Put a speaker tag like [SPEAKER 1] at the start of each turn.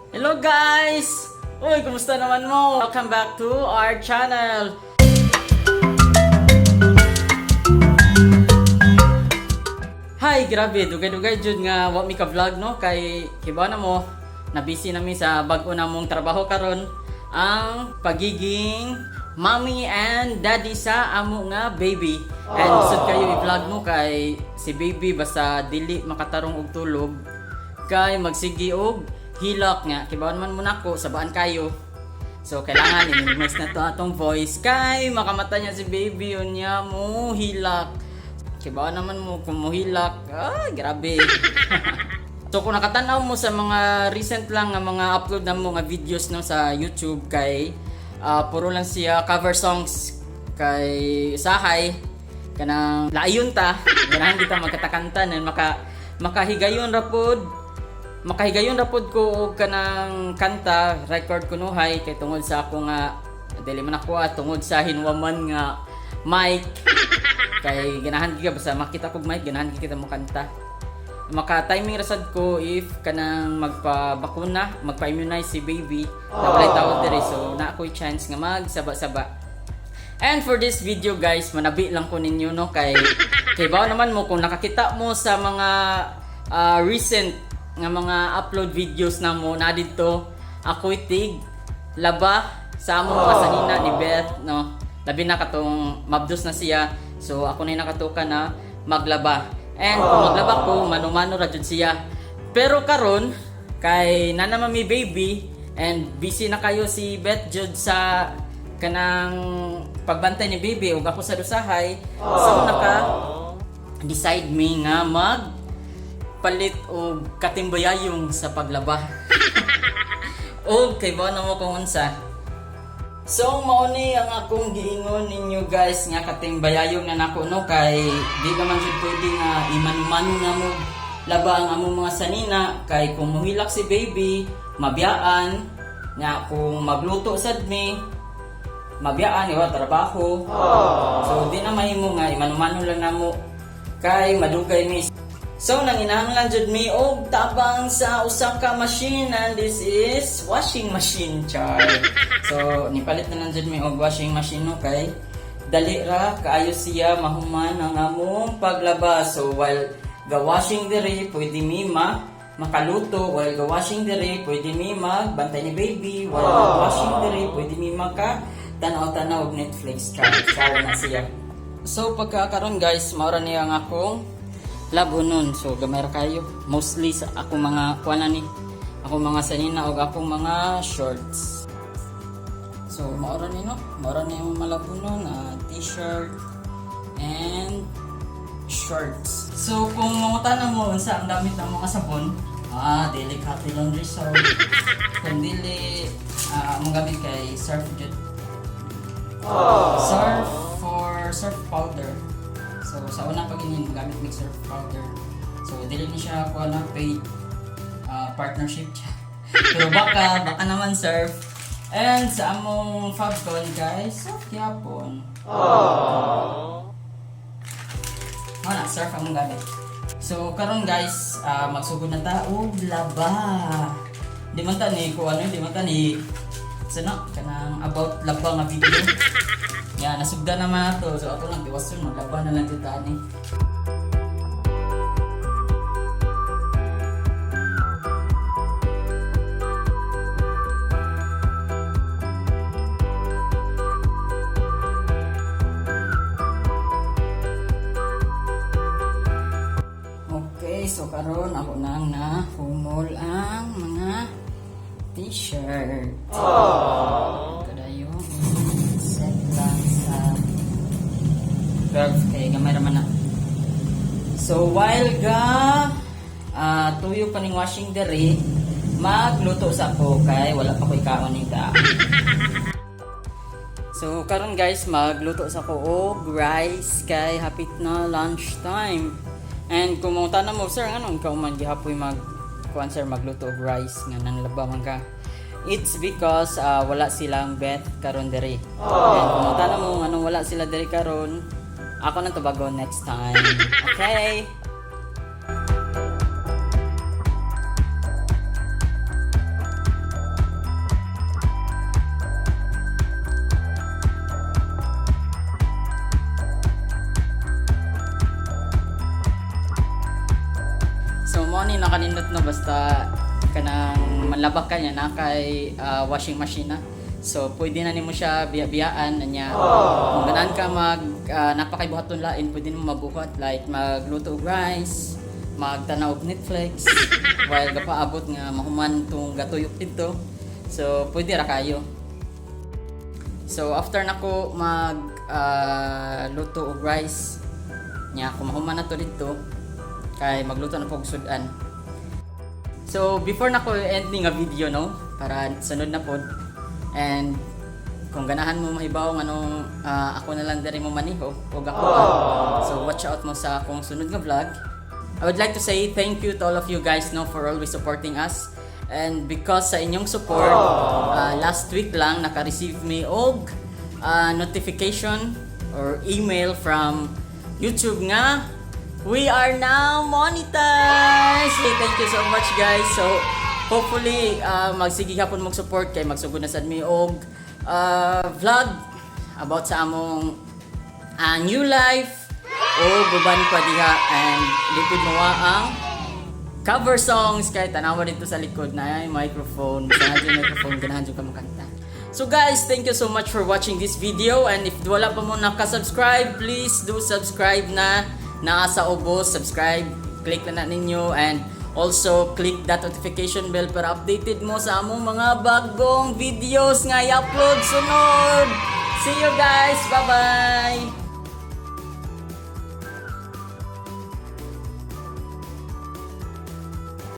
[SPEAKER 1] Hello guys! Uy, kumusta naman mo? Welcome back to our channel! Hi, grabe, dugay-dugay jud nga wa mi ka vlog, no, kay kibaw na mo na busy na mi sa bag-o namong trabaho karon, ang pagiging mommy and daddy sa amo nga baby. And sud kayo i-vlog mo kay si baby basta dili makatarong og tulog kay magsigi og hilak nga kibaw man mo nako sabaan kayo. So kailangan i-minimize na to atong voice kay makamata niya si baby, unya mo hilak. Kibaw naman mo kung mohilak, ah, grabe. So kung nakatanaw mo sa mga recent lang nga mga upload na mo nga videos, no, sa YouTube kay puro lang siya cover songs kay sahay kanang laayon ta, ganahan kita magkatakanta and makahigayon ra pod, makahigayon ra pod ko og kanang kanta record kunuhay kay tungod sa ako nga dili man ako tungod sa hinwaman nga mic, kay ganahan gid ka basta makita kog mic, ganahan gid kita mo kanta. Maka timing ra sad ko if kanang magpabakuna, magpa-immunize si baby na walay tao diri, so na ako'y chance nga magsaba-saba. And for this video guys, manabi lang ko ninyo, no, kay bawo naman mo kung nakakita mo sa mga recent nga mga upload videos na mo na didto ako'y tig laba sa among mga sanina ni Beth, no. Labi na katong mabdos na siya, so ako na nakatuka na maglaba. And kung maglaba ko, mano-mano ra jud siya. Pero karon kay nana mami baby and busy na kayo si Beth jud sa kanang pagbantay ni baby ug ako sa dusahay, so naka decide mi nga mag palit og katimbayayong sa paglaba. Og kay ba na mo kung unsa. So mao ni ang akong giingon ninyo guys nga katimbayayong na nako, no, kay di naman jud pwede nga imanumano na mo laba ang among mga sanina kay kung muhilak si baby mabiyaan nga, kung magluto sad mi mabiyaan iwa trabaho. So di na mahimo nga imanumano lang namo kay madugay mi. So nanginahanglan jud mi og tabang sa usa ka machine, and this is washing machine, char. So nipalit na lang jud mi og washing machine, no, kay dali ra kaayo siya mahuman ang among paglaba. So while ga washing diri pwede mi ma makaluto, while ga washing diri pwede mi magbantay ni baby, while ga washing diri pwede mi maka tanaw-tanaw og Netflix, char. Char na siya. So pagkakaron guys, mao ra niya ang akong labhonon. So gamay ra kayo. Mostly sa akong mga kuan ni, akong mga sanina og akong mga shorts. So mao ra ni, no. Mao ra ni ang malabhonon, t-shirt and shorts. So kung mangutana mo unsa ang gamit ng mga sabon, dili Happy Laundry soap. Kung dili among gamit kay Surf jud. Surf for Surf powder. So sa una pag ini gamit mig Surf powder. So dili ni siya kuha na paid partnership siya. Pero baka baka naman, Surf. And sa among Fabcon guys, Surf gyapon. Wala, Surf among gamit. So karon guys, magsugod na ta og laba. Di man ta ni ko ano, di man ta ni sa no, kanang about laba nga video. Ya, nasugda naman na to. So ato lang diwason, maglaba na lang dito ani. Okay, so karon ako nang na humol ang mga t-shirt. Kadayo set lang sa 12 kay gamay raman na. So while ga tuyo pa ning washing diri, magluto sa ko kay wala pa ko'y kaon ni ta. So karon guys, magluto sa ko og rice kay hapit na lunch time. And kung mangutana mo, "Sir, anong ikaw man gihapoy mag kuan sir, magluto og rice nga nanlaba man ka?" It's because wala silang Beth karon diri. And kung mangutana mo anong wala sila diri karon, ako nang tubagon next time. Okay? na kanindot, no, basta kanang manlabak ka niya na kay washing machine na. So pwede na nimo siya biya-biyaan niya. Kung ganahan ka mag napakay buhaton lain, pwede nimo mabuhat like magluto og rice, magtanaw og Netflix while gapaabot nga mahuman tong gatuyok dito. So pwede ra kayo. So after nako mag luto og rice nya, kung mahuman na to dito kay magluto na po og sudan. So before nako end ni nga video, no, para sunod na pod and kung ganahan mo mahibaw anong ako na lang diri mo maniho og ako. So watch out mo sa akong sunod nga vlog. I would like to say thank you to all of you guys, no, for always supporting us. And because sa inyong support, last week lang naka-receive me og notification or email from YouTube nga we are now monetized. Hey, thank you so much, guys. So hopefully magsige hapon mong support kay magsugod na sad mi og vlog about sa among new life o guban pa diha and lipid mo ang cover songs kay tanawa dito sa likod na ay microphone. Ganahan jud microphone, ganahan jud ka makanta. So guys, thank you so much for watching this video and if wala pa mo naka-subscribe, please do subscribe na. Naa sa ubos, subscribe, click na na ninyo and also click that notification bell para updated mo sa among mga bagong videos nga i-upload sunod. See you guys. Bye-bye.